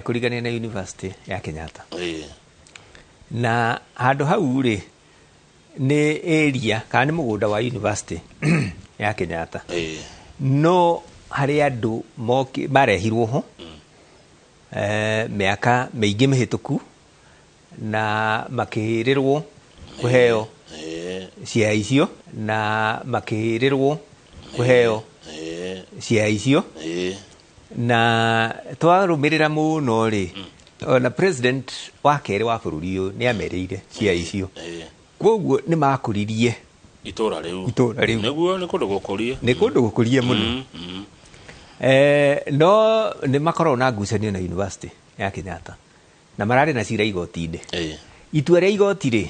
Kũrigania na University ya Kenyatta. Na handũ hau rĩ, nĩ area kana nĩ mũgũnda wa University ya Kenyatta. No harĩ andũ marehirwo ho mĩaka mĩingĩ mĩhĩtũku na makĩrĩrwo kũheo cia icio, na makĩrĩrwo kũheo cia icio. Na twarũmĩrĩra mũno rĩ, ona president wa kerĩ wa bũrũri ũyũ nĩ amerĩire cia icio. Koguo nĩ makũririe itũra rĩu. Itũra rĩu. Nĩguo nĩ kũndũ gũkũrie. Nĩ kũndũ gũkũrie mũno. No nĩ makoragwo na ngucanio na University ya Kenyatta na mararĩ na cira igoti-inĩ. Itua rĩa igoti rĩ,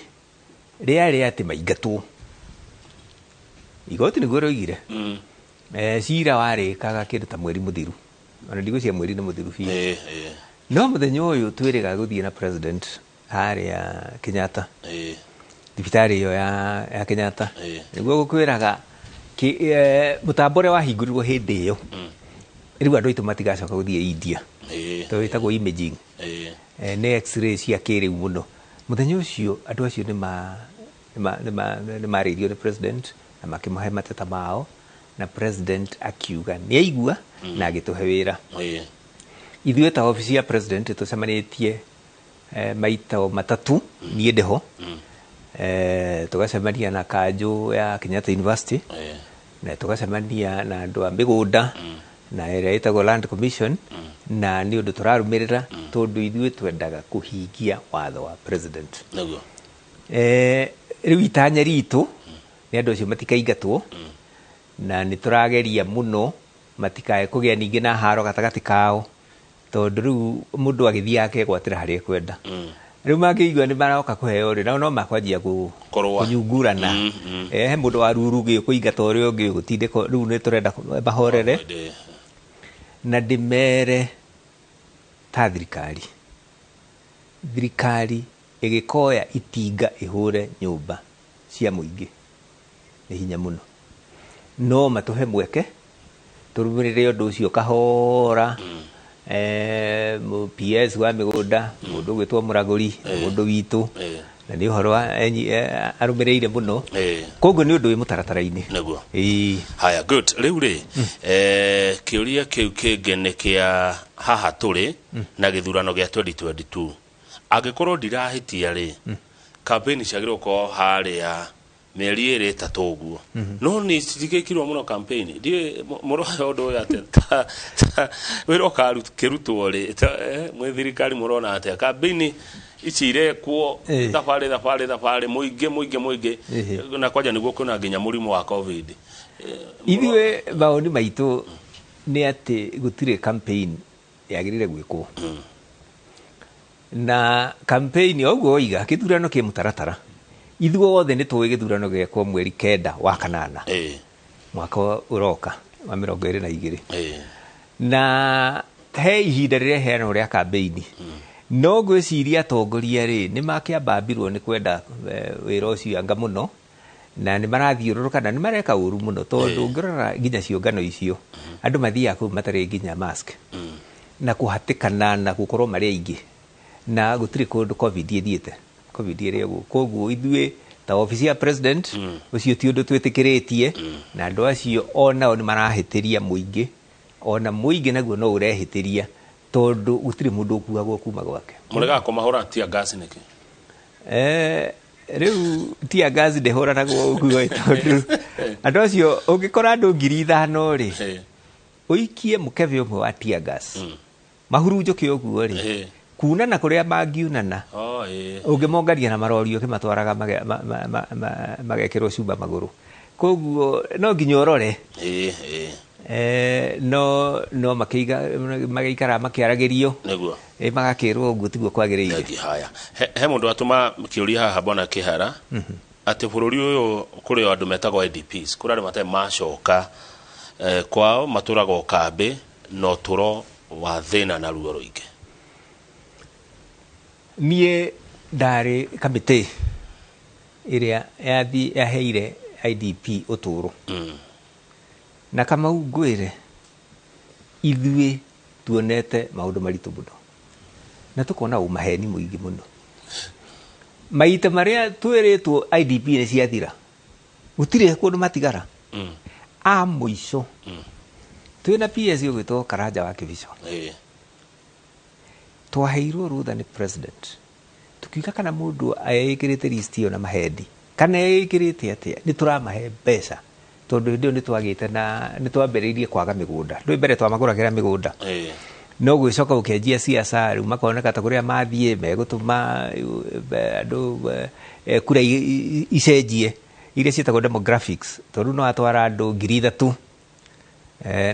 rĩarĩ atĩ maingatwo. Igoti nĩguo rĩoigire. Cira warĩkaga kĩndũ ta mweri mũthiru, ona ndigwĩciria mweri nĩ mũthiru biũ. No mũthenya ũyũ twĩrĩga gũthiĩ na president harĩa Kenyatta, thibitarĩ ĩyo ya Kenyatta, nĩguo gũkwĩraga mũtambo ũrĩa wahingũrirwo hĩndĩ ĩyo, rĩu andũ aitũ matigacoka gũthiĩ India, tondũ ĩtagwo imaging. Nĩ x-ray cia kĩrĩu mũno. Mũthenya ũcio andũ acio nĩ marĩirio nĩ president na makĩmahe mateta mao, na president akiuga nĩ aigua na agĩtũhe wĩra. Ithuĩ ta obici ya president tũcemanĩtie maita matatũ, niĩ ndĩho. Tũgacemania na kanjũ ya Kenyatta University, na tũgacemania na andũ a mĩgũnda na ĩrĩa ĩtagwo Land Commission, na nĩ ũndũ tũrarũmĩrĩra tondũ ithuĩ twendaga kũhingia watho wa president. Rĩu itanya ritũ nĩ andũ acio matikaingatwo, na nĩ tũrageria mũno matikae kũgĩa ningĩ na haro gatagatĩ kao, tondũ rĩu mũndũ agĩthiĩ akegwatĩra harĩa ekwenda. Rĩu mangĩigua nĩ maroka kũheo rĩ, nao no makwanjia Kũrũa. kũnyungurana. He mũndũ wa ruru gĩkũingata ũrĩa ũngĩ gũtindĩko. Rĩu nĩ tũrenda mahorere. Na ndĩmere ta thirikari, thirikari ĩgĩkoya itinga ĩhũre nyũmba cia mũingĩ nĩ hinya mũno, no matũhe mweke tũrũmĩrĩre ũndũ ũcio kahora. PS wa mĩgũnda, mũndũ ũgwĩtwo Mũragũri, mũndũ witũ, na nĩ ũhoro wa arũmĩrĩire mũno. Koguo nĩ ũndũ wĩ mũtaratara-inĩ. Nĩguo. Haya, good. Rĩu rĩ, kĩũria kĩu kĩngĩ nĩ kĩa haha tũrĩ na gĩthurano gĩa 2022. Angĩkorwo ndirahĩtia rĩ, campaign ciagĩrĩirwo gũkorwo harĩa mĩeri ĩrĩ ĩtatũ ũguo, no nĩ citigĩkirwo mũno campaign. Ndiũĩ mũroya ũndũ ũyũ atĩa, ta wĩra ũkarutwo rĩ, mwĩ thirikari mũrona atĩa campaign ici irekwo? Thabarĩ thabarĩ thabarĩ, mũingĩ mũingĩ mũingĩ, na kwanja nĩguo kwĩna nginya mũrimũ wa COVID. Ithuĩ mawoni maitũ nĩ atĩ gũtirĩ campaign yagĩrĩire gwĩkwo, na campaign o ũguo woiga, gĩthurano kĩ mũtaratara. Ithuothe nĩ tũĩ gĩthurano gĩekwo mweri 9 wa kanana, mwaka ũroka wa 2022. Na he ihinda rĩrĩa heanwo rĩa campaign, no ngwĩciria atongoria rĩ, nĩ makĩambambirwo nĩ kwenda wĩra ũcio anga mũno, na nĩ marathiũrũrũka na nĩ mareka ũru mũno, tondũ ũngĩrora nginya ciũngano icio, andũ mathiaga kũu matarĩ nginya mask, na kũhatĩkana na gũkorwo marĩ aingĩ, na gũtirĩ kũndũ COVID ĩthiĩte, COVID ĩrĩ ũguo. Koguo ithuĩ ta obici ya president, ũcio ti ũndũ twĩtĩkĩrĩtie, na andũ acio onao nĩ marahĩtĩria mũingĩ, ona mũingĩ naguo no ũrehĩtĩria, tondũ gũtirĩ mũndũ ũkuagwo kuma gwake. Mũregaga kũmahũra tear gas nĩkĩ? Rĩu tear gas ndĩhũranagwo ũguo, tondũ andũ acio ũngĩkora andũ 5,000 rĩ, ũikie mũkebe ũmwe wa tear gas, mahurunjũke ũguo rĩ, kunana kũrĩa mangiunana, ũngĩmongaria na marori ũkĩmatwaraga magekĩrwo cumba magũrũ. Koguo no nginya ũrore. No magĩikara makĩaragĩrio. Magakĩrwo ũguo tiguo kwagĩrĩire. Thank you. Haya, he mũndũ atũma kĩũria haha, Bwana Kĩhara, atĩ bũrũri ũyũ kũrĩ o andũ metagwo IDPs, kũrĩ andũ matarĩ macoka kwao, matũraga o kambĩ na ũtũro wa thĩna na ruo rũingĩ. Niĩ ndarĩ kamĩtĩ ĩrĩa yaheire IDP ũtũũro. Na Kamau, ngwĩre, ithuĩ tuonete maũndũ maritũ mũno. Na tũkona ũmaheni mũingĩ mũno. Maita marĩa twĩrĩtwo IDP nĩ ciathira, gũtirĩ kũndũ matigara. A mũico twĩna PS ũgwĩtwo Karanja wa Kĩbico, twaheirwo rũtha nĩ president tukiuga kana mũndũ eĩkĩrĩte list ĩyo na mahendi kana eĩkĩrĩte atĩa, nĩ tũramahe mbeca tondũ hĩndĩ ĩyo nĩ twagĩte na nĩ twambĩrĩirie kwaga mĩgũnda. Ndũĩ mbere twamagũragĩra mĩgũnda, no gwĩcoka gũkĩanjia ciaca, rĩu makoneka ta kũrĩa mathiĩ megũtũma andũ kura icenjie iria ciĩtagwo demographics, tondũ no atwara andũ 3,000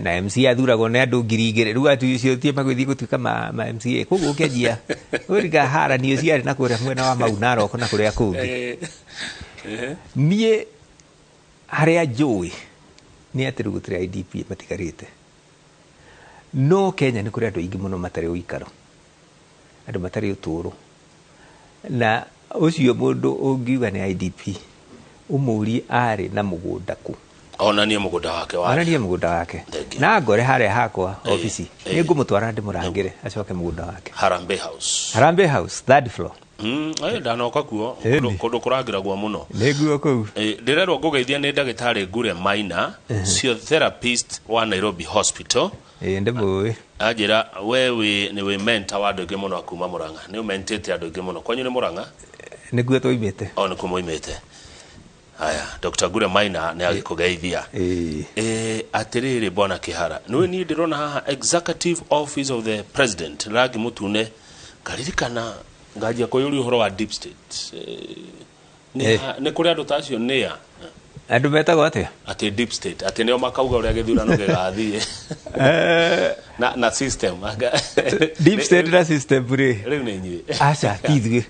na MCA athuragwo nĩ andũ 2,000, rĩu andũ icio tie magũthiĩ gũtuĩka ma MCA. Koguo ũkĩanjia ũriga haranio ciarĩ na kũrĩa mwena wa Mau Narok na kũrĩa kũngĩ. Niĩ harĩa njũĩ nĩ atĩ rĩu gũtirĩ IDP matigarĩte, no Kenya nĩ kũrĩ andũ aingĩ mũno matarĩ ũikaro, andũ matarĩ ũtũũro, na ũcio mũndũ ũngiuga nĩ IDP ũmũrie arĩ na mũgũnda kũ, onanie mũgũnda wake wa onanie mũgũnda wake. Thank you. Na ngore harĩa hakwa obici, nĩ ngũmũtwara ndĩmũrangĩre acoke mũgũnda wake. Harambee House. Harambee House, third floor. Ndanoka kuo. Ĩni. Kũndũ kũrangĩragwo mũno. Nĩguo kũu. Ndĩrerwo ngũgeithia nĩ ndagĩtarĩ Ngure Maina, physiotherapist wa Nairobi Hospital. Ĩĩ, ndĩmũĩ. Anjĩra we wĩ nĩ wĩ mentor wa andũ aingĩ mũno a kuma Mũrang'a, nĩ ũmentĩte andũ aingĩ mũno. Kwanyu nĩ Mũrang'a? Nĩguo twaimĩte. O nĩkuo moimĩte. Haya, Dr. Ngure Maina nĩ agĩkũgeithia. Atĩrĩrĩ bwana Kĩhara, nĩwe niĩ ndĩrona haha Executive Office of the President, rangi mũtune, ngaririkana nganjia kũyũria ũhoro wa deep state. Nĩ kũrĩ andũ ta acio nĩa? Andũ metagwo atĩa? Atĩ deep state, atĩ nĩo makauga ũrĩa gĩthurano gĩgathiĩ. Na system. Deep state na system rĩ. Rĩu nĩ inyuĩ. Aca, ti ithuĩ.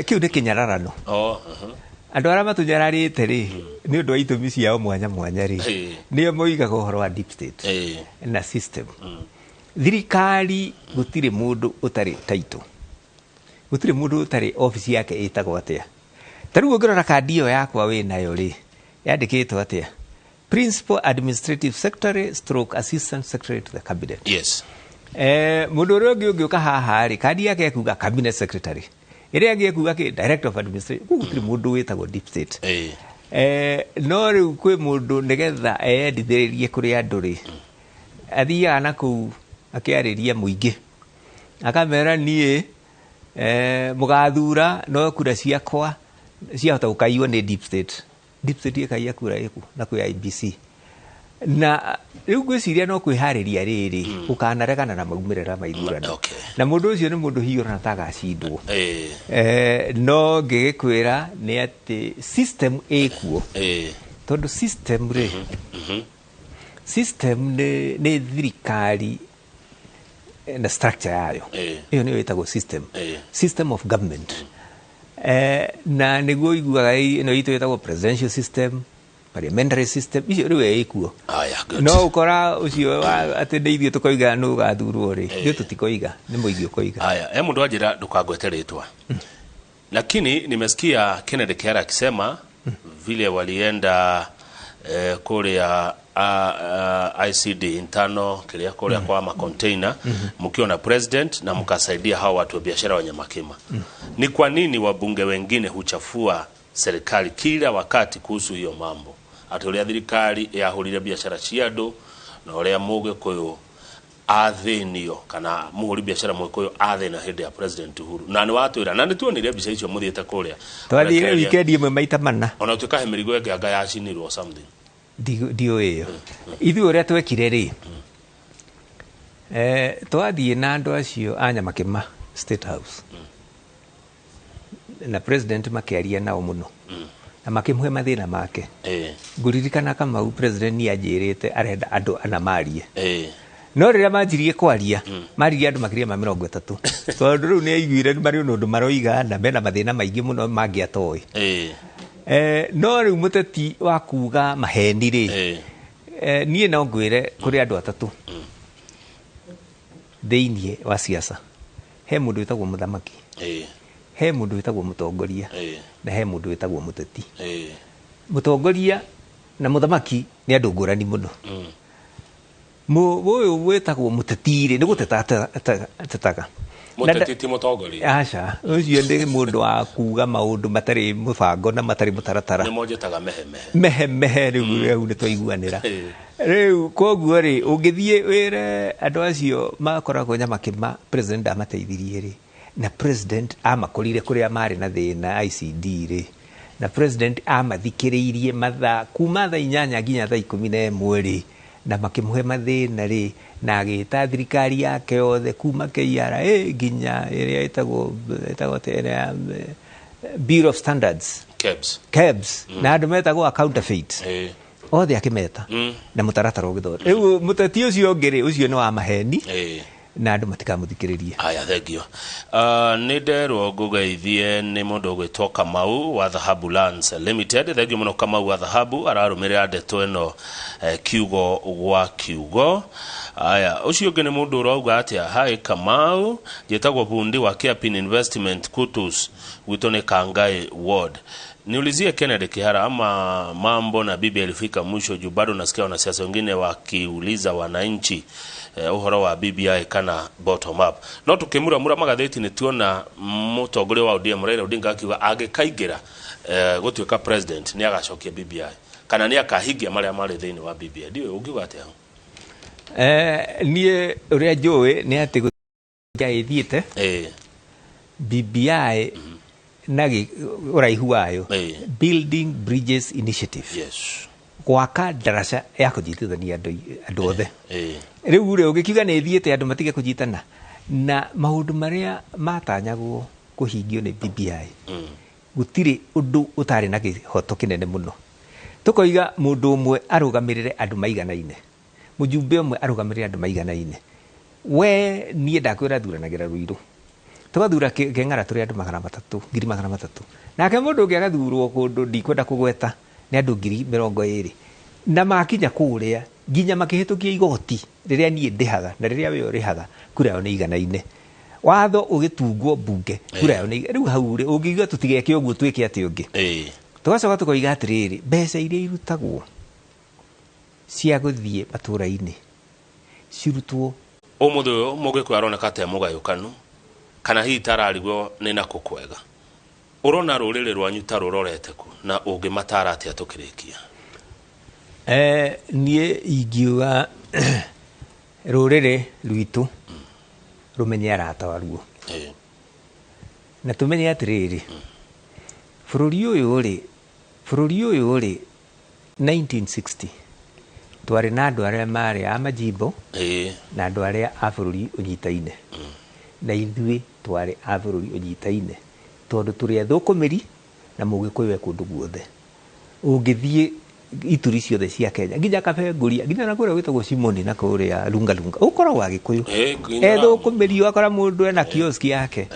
Kĩu nĩ kĩnyararano. Oh, uh-huh. Andũ arĩa matũnyararĩte rĩ, nĩ ũndũ wa itũmi ciao mwanya mwanya rĩ, nĩo moigaga ũhoro wa deep state na system. Thirikari gũtirĩ mũndũ ũtarĩ title, gũtirĩ mũndũ ũtarĩ obici yake ĩtagwo atĩa. Ta rĩu ũngĩrora kandi ĩyo yakwa wĩ nayo rĩ, yandĩkĩtwo atĩa? Principal Administrative Secretary stroke Assistant Secretary to the Cabinet. Mũndũ ũrĩa ũngĩ ũngĩũka haha rĩ, kandi yake ekuga Cabinet Secretary, ĩrĩa ĩngĩ ekuga kĩ Director of Administration. Koguo gũtirĩ mũndũ wĩtagwo deep state. No rĩu kwĩ mũndũ nĩgetha eyendithĩrĩrie kũrĩ andũ rĩ, athiaga na kũu akĩarĩria mũingĩ, akamera niĩ mũgathura no kura ciakwa ciahota gũkaiywo nĩ deep state. Deep state ĩkaiya kura ĩku na kwĩ IBC. Na rĩu ngwĩciria no kwĩharĩria rĩrĩ ũkanaregana na maumĩrĩra ma ithurano. Na mũndũ ũcio nĩ mũndũ hihi ũrona ta agacindwo. No ngĩgĩkwĩra nĩ atĩ system ĩkuo. Tondũ system rĩ, system nĩ thirikari na structure yayo. Ĩyo nĩyo ĩtagwo system. System of government. Na nĩguo ũiguaga ĩno itũ ĩtagwo presidential system, parliamentary system, icio rĩu ĩkuo. Aya, good. No ũkora ũcio atĩ nĩ ithuĩ tũkoiga nũ ũgathurwo rĩ, ithuĩ tũtikoiga, nĩ mũingĩ ũkoiga. Aya, he mũndũ anjĩra ndũkangwete rĩtwa. Lakini nimesikia Kennedy Kihara akisema vile walienda kũrĩa ICD internal kĩrĩa kũrĩa kwa ma container mkiwa na president na mkasaidia hao watu wa biashara wa Nyamakima. Ni kwa nini wabunge wengine huchafua serikali kila wakati kuhusu hiyo mambo? Atĩ ũrĩa thirikari yahũrire biashara cia andũ na ũrĩa mũgĩkũyũ athĩnio kana mũhũri biashara mũgĩkũyũ athĩnio hĩndĩ ya President Uhuru. Na nĩ watwĩra, na nĩ tuonire mbica icio mũthiĩte kũrĩa. Twathire Ũrekereria. weekend ĩmwe maita mana. Ona ũtuĩka he mĩrigo ĩngĩ anga yacinirwo or something. Ndiũĩ ĩyo. Ithuĩ ũrĩa twekire rĩ, twathiĩ na andũ acio a Nyamakima State House. Na president makĩaria nao mũno. Na makĩmũhe mathĩna make. Ngũririkana Kamau president nĩ anjĩrĩte arenda andũ ana marie. No rĩrĩa manjirie kwaria, maririe andũ makĩria ma mĩrongo ĩtatũ. Tondũ rĩu nĩ aiguire marĩ ũndũ maroiga na mena mathĩna maingĩ mũno mangĩatoĩ. No rĩu mũteti wa kuga maheni rĩ, niĩ no ngwĩre kũrĩ andũ atatũ thĩiniĩ wa siasa. He mũndũ wĩtagwo mũthamaki, he mũndũ wĩtagwo mũtongoria, na he mũndũ wĩtagwo mũteti. Mũtongoria na mũthamaki nĩ andũ ngũrani mũno. Ũyũ wĩtagwo mũteti rĩ, nĩ gũteta atetaga. Mũteti ti mũtongoria. Aca, ũcio nĩ mũndũ wa kuga maũndũ matarĩ mũbango na matarĩ mũtaratara. Nĩ monjĩtaga mehemehe. Mehemehe rĩu nĩ twaiguanĩra. Rĩu koguo rĩ, ũngĩthiĩ wĩre andũ acio makoragwo Nyamakĩma president amateithirie rĩ, na president amakorire kũrĩa marĩ na thĩna ICD rĩ, na president amathikĩrĩirie mathaa kuma thaa 8 nginya thaa 11 rĩ, na makĩmũhe mathĩna rĩ, na agĩta thirikari yake yothe kuma KRA nginya ĩrĩa ĩtagwo ĩrĩa Bureau of Standards, KEBS, na andũ metagwo counterfeit, othe akĩmeta na mũtaratara ũgĩthondeka. Rĩu mũteti ũcio ũngĩ rĩ, ũcio nĩ wa maheni na andũ matikamũthikĩrĩria. Aya, thengio. Nĩ nderwo ngũgeithie nĩ mũndũ ũgwĩtwo Kamau wa Dhahabu Lands Limited. Thengio mũno Kamau wa Dhahabu, ararũmĩrĩra ndeto ĩno kiugo gwa kiugo. Aya, ũcio ũngĩ nĩ mũndũ ũrauga atĩa, hi Kamau, njĩtagwo bundi wa Carepin Investment Kutus, gwitũ nĩ Kangai Ward. Niulizie Kennedy Kihara, ama mambo na BBI ilifika mwisho juu bado nasikia wanasiasa wengine wakiuliza wananchi uhoro wa BBI kana bottom up. No tukimuramura magatheti ni tuona mutongoria wa ODM Raila Odinga akiuga angĩkaingĩra gũtuĩka president nĩ agacokia BBI kana nĩ akahingia marĩa marĩ thĩinĩ wa BBI. Ndiũĩ ũngiuga atĩa? Niĩ ũrĩa njũĩ nĩ atĩ BBI ĩthiĩte BBI na ũraihu wayo, Building Bridges Initiative, yes, gwaka ndaraca ya kũnyitithania andũ othe. Rĩu rĩ, ũngĩkiuga nĩ ĩthiĩte andũ matige kũnyitana na maũndũ marĩa matanyagwo kũhingio nĩ BBI, gũtirĩ ũndũ ũtarĩ na kĩhoto kĩnene mũno. Tũkoiga mũndũ ũmwe arũgamĩrĩre andũ maiganaine, mũjumbe ũmwe arũgamĩrĩre andũ maiganaine. We niĩ ndakwĩra thuranagĩra Ruiru, tũgathura Keng'ara tũrĩ andũ 300, 300,000. Nake mũndũ ũngĩ agathurwo kũndũ ndikwenda kũgweta nĩ andũ 20,000. Na makinya kũrĩa nginya makĩhĩtũkia igoti rĩrĩa niĩ ndĩhaga na rĩrĩa we ũrĩhaga, kura yao nĩ iganaine. Watho ũgĩtungwo mbunge, kura yao nĩ rĩu hau rĩ, ũngiuga tũtigeke ũguo twĩke atĩ ũngĩ. Tũgacoka tũkoiga atĩrĩrĩ, mbeca iria irutagwo cia gũthiĩ matũũra-inĩ cirutwo. Ũmũthĩ ũyũ mũgĩkũyũ aroneka ta e mũgayũkanu kana hihi tararigwo nĩ nakũ kwega. Ũrona rũrĩrĩ rwanyu ta rũrorete kũ na ũngĩmatara atĩa tũkĩrĩkia? Niĩ ingiuga rũrĩrĩ rwitũ rũmenye arata waruo. Na tũmenye atĩrĩrĩ, bũrũri ũyũ rĩ, 1960 twarĩ na andũ arĩa marĩ a majimbo na andũ arĩa a bũrũri ũnyitaine. Na ithuĩ twarĩ a bũrũri ũnyitaine tondũ tũrĩ athũkũmĩri na mũgĩkũyũ e kũndũ guothe. Ũngĩthiĩ ituri ciothe cia Kenya nginya Kabenguria nginya na kũrĩa gwĩtagwo Simoni na kũrĩa Lungalunga ũkoragwo Agĩkũyũ ethũkũmĩri, ũgakora mũndũ ena kioski yake.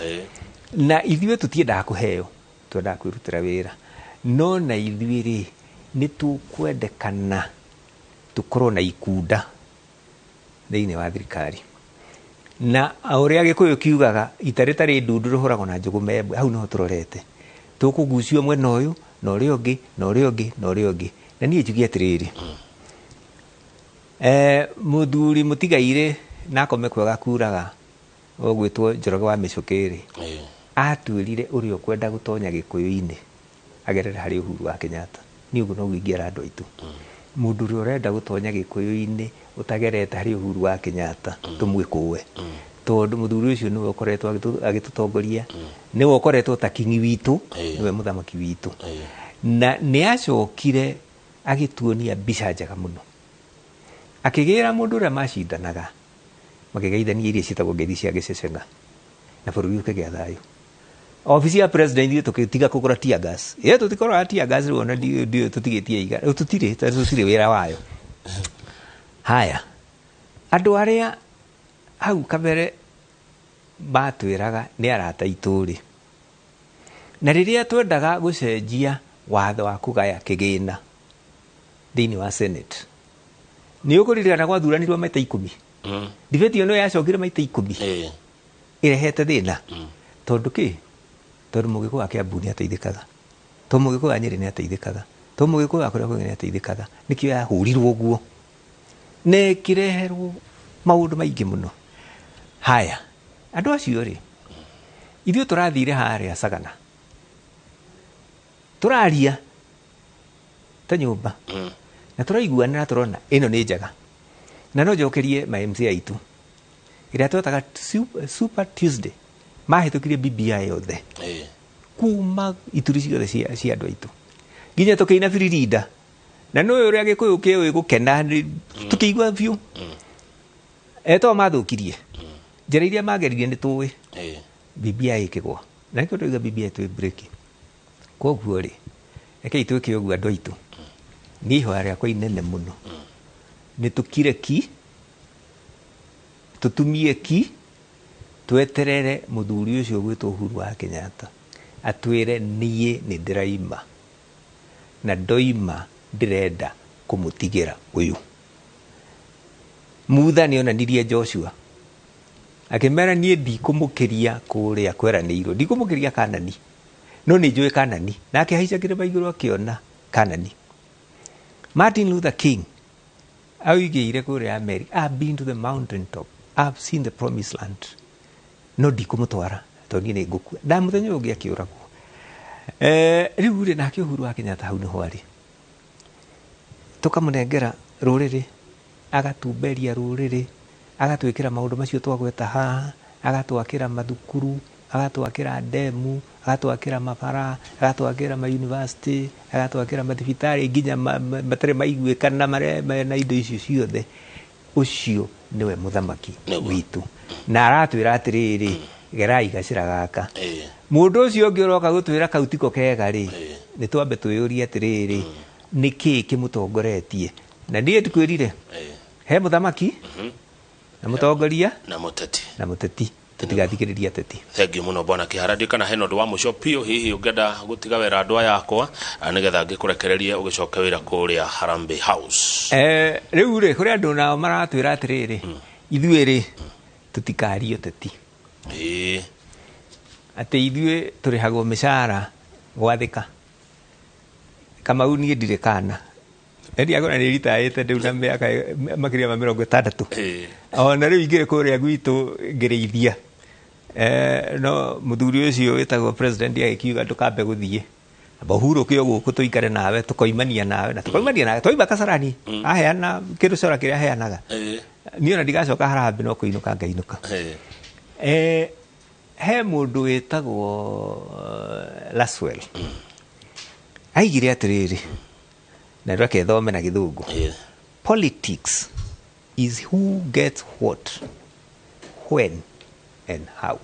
Na ithuĩ tũtiendaga kũheo, twendaga kwĩrutĩra wĩra. No na ithuĩ rĩ, nĩ tũkwendekana tũkorwo na ikunda thĩinĩ wa thirikari. Na ũrĩa Gĩkũyũ kiugaga ita rĩtarĩ ndundu rĩhũragwo na njũgũma ĩmwe, hau nĩho tũrorete. Tũkũgucio mwena ũyũ na ũrĩa ũngĩ na ũrĩa ũngĩ na ũrĩa ũngĩ. Na niĩ njuge atĩrĩrĩ, mũthuri mũtigaire na akome kwega kuraga ũgwĩtwo Njoroge wa Mĩcũkĩ rĩ, atuĩrire ũrĩa ũkwenda gũtonya Gĩkũyũ-inĩ agerere harĩ Uhuru wa Kenyatta. Niĩ ũguo noguo ingĩera andũ aitũ. Mũndũ ũrĩa ũrenda gũtonya Gĩkũyũ-inĩ ũtagerete harĩ Uhuru wa Kenyatta tũmwĩkũe. Tondũ mũthuri ũcio nĩwe ũkoretwo agĩtũtongoria, nĩwe ũkoretwo ta kingi witũ, nĩwe mũthamaki witũ. Na nĩ acokire agĩtuonia mbica njega mũno. Akĩgĩra mũndũ ũrĩa macindanaga, makĩgeithania iria ciĩtagwo ngeithi cia gĩcecenga, na bũrũri ũkĩgĩa thayũ. Obici ya president ithuĩ tũkĩtiga kũgũra tear gas. Ĩĩ tũtikoraga tear gas rĩu ona tũtigĩtie iga. Rĩu tũtirĩ wĩra wayo. Haya, andũ arĩa hau kabere matwĩraga nĩ arata aitũ rĩ, na rĩrĩa twendaga gũcenjia watho wa kũgaya kĩgĩna thĩinĩ wa Senate, nĩ ũkũririkana gwathuranirwo maita 10. Debate ĩyo nĩyo yacokire maita 10. Ĩrehete thĩna. Tondũ kĩ? Tondũ mũgĩkũyũ wa Kiambu nĩ ateithĩkaga, tondũ mũgĩkũyũ wa Nyĩrĩ nĩ ateithĩkaga, tondũ mũgĩkũyũ wa kũrĩa kũngĩ nĩ ateithĩkaga. Nĩkĩo yahũrirwo ũguo na ĩkĩreherwo maũndũ maingĩ mũno. Haya, andũ acio rĩ, Ithuĩ tũrathire harĩa Sagana, tũraria ta nyũmba na tũraiguanĩra, tũrona ĩno nĩ njega. Na no njokerie ma MC aitũ ĩrĩa twetaga Super Tuesday, mahĩtũkirie BBI yothe kuma ituri ciothe cia andũ aitũ nginya tũkĩina biririnda, na nĩ ũrĩa Gĩkũyũ kĩũĩ gũkena, tũkĩigua biũ. Etoo mathũkirie njĩra iria mageririe nĩ tũĩ BBI ĩkĩgwa, na nĩkĩo tũiga BBI twĩ break. Koguo rĩ, rekei twĩke ũguo andũ aitũ. Niĩ ihoya rĩakwa inene mũno nĩ tũkire ki, tũtumie ki, tweterere mũthuri ũcio ũgwĩtwo Uhuru wa Kenyatta atwĩre niĩ nĩ ndĩraima, na ndoima ndĩrenda kũmũtigĩra ũyũ. Mutha nĩ onanirie Joshua akĩmera niĩ ndikũmũkĩria kũrĩa kweranĩirwo, ndikũmũkĩria Kanani, no nĩ njũĩ Kanani. Na akĩhaica kĩrĩma igũrũ akĩona Kanani. Martin Luther King aoigĩire kũrĩa America, I've been to the mountain top, I've seen the promised land, no ndikũmũtwara tondũ niĩ nĩ ngũkua. Na mũthenya ũyũ ũngĩ akĩũragwo. Rĩu rĩ, nake Uhuru wa Kenyatta hau nĩho arĩ, tũkamũnengera rũrĩrĩ, agatumberia rũrĩrĩ, agatwĩkĩra maũndũ macio twagweta haha, agatwakĩra mathukuru, agatwakĩra ndemu, agatwakĩra mabara, agatwakĩra mayunivasĩtĩ, agatwakĩra mathibitarĩ nginya matarĩ maiguĩkana marĩa mena indo icio ciothe. Ũcio nĩwe mũthamaki witũ, na aratwĩra atĩrĩrĩ, gerai gacĩra gaka. Mũndũ ũcio ũngĩ ũroka gũtwĩra kau tiko kega rĩ, nĩ twambe twĩyũrie atĩrĩrĩ, nĩ kĩĩ kĩmũtongoretie? Na niĩ ndikwĩrire, he mũthamaki na mũtongoria na mũteti, na mũteti, tũtigathikĩrĩria ateti. Thank you mũno bwana Kĩhara. Ndiũ kana hena ũndũ wa mũico biũ hihi ũngĩenda gũtiga wĩra andũ aya akwa, nĩgetha ngĩkũrekererie ũgĩcoke wĩra kũrĩa Harambee House. Rĩu rĩ, kũrĩ andũ nao maratwĩra atĩrĩrĩ, ithuĩ rĩ tũtikarie ũteti, atĩ ithuĩ tũrĩhagwo mĩcara gwathĩka. Kamau niĩ ndirĩ kana, Endi akona nĩ ritaĩte rĩu na mĩaka makĩria ma 60. Ona rĩu ingĩrĩ kũrĩa gwitũ ngĩrĩithia. No mũthuri ũcio wĩtagwo president agĩkiuga ndũkambe gũthiĩ, amba ũhurũke o gũkũ tũikare nawe, tũkoimania nawe na tũkoimania nawe twaima Kasarani. Aheana kĩndũ cora kĩrĩa aheanaga. Niĩ ona ndigacoka Harambee, no kũinũka ngainũka. He mũndũ wĩtagwo Laswell aigire atĩrĩrĩ, na reke thome na gĩthũngũ. Politics is who gets what, when and how.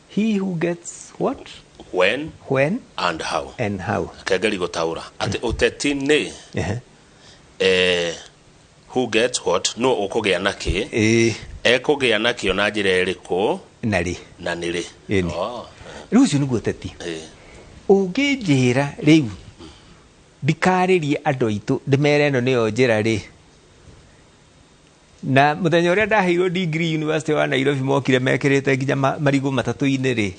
He who gets what, when, when and how. And how. Kengeri gũtaũra atĩ ũteti nĩ who gets what, no ũkũgĩa na kĩ, ekũgĩa nakĩo na njĩra ĩrĩkũ, na rĩ, na nĩ rĩ. Rĩu ũcio nĩguo ũteti. Ũngĩnjĩra rĩu ndikarĩrie andũ aitũ ndĩmere ĩno nĩyo njĩra rĩ, na mũthenya ũrĩa ndaheirwo degree University wa Nairobi mokire mekĩrĩte nginya marigũ matatũ-inĩ rĩ,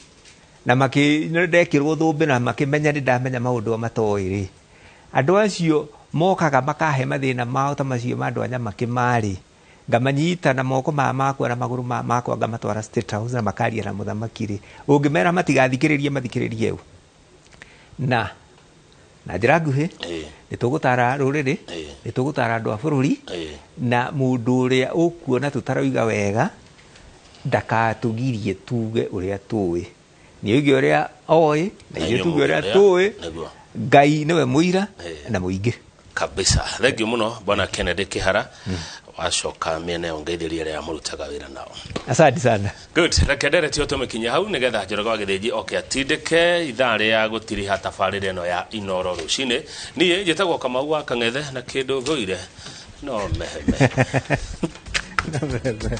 na ndekĩrwo thũmbĩ na makĩmenya nĩ ndamenya maũndũ matoĩ rĩ, andũ acio mokaga makahe mathĩna mao ta macio ma andũ a Nyamakĩma rĩ, ngamanyita na moko makwa na magũrũ makwa ngamatwara State House na makaria na mũthamaki rĩ, ũngĩmera matigathikĩrĩrie mathikĩrĩrie ũ. Na njĩra nguhĩ nĩ tũgũtara rũrĩrĩ, nĩ tũgũtara andũ a bũrũri, na mũndũ ũrĩa ũkuona tũtaroiga wega ndakatũgirie tuge ũrĩa tũĩ, nĩ oige ũrĩa oĩ na ithuĩ tuge ũrĩa tũĩ. Ngai nĩwe mũira na mũingĩ kabisa. Thank you mũno bwana Kennedy Kĩhara. Wacoka mĩena ĩyo ngeithĩrie arĩa mũrutaga wĩra nao. Asante sana. Good. Reke ndereti tũmĩkinyie hau nĩgetha Njoroge wa Gĩthĩnji oke atindĩke ithaa rĩa gũtiriha tabarĩra ĩno ya Inoro rũcinĩ. Niĩ njĩtagwo Kamau wa Kang'ethe na kĩndũ thũire no meheme. No meheme.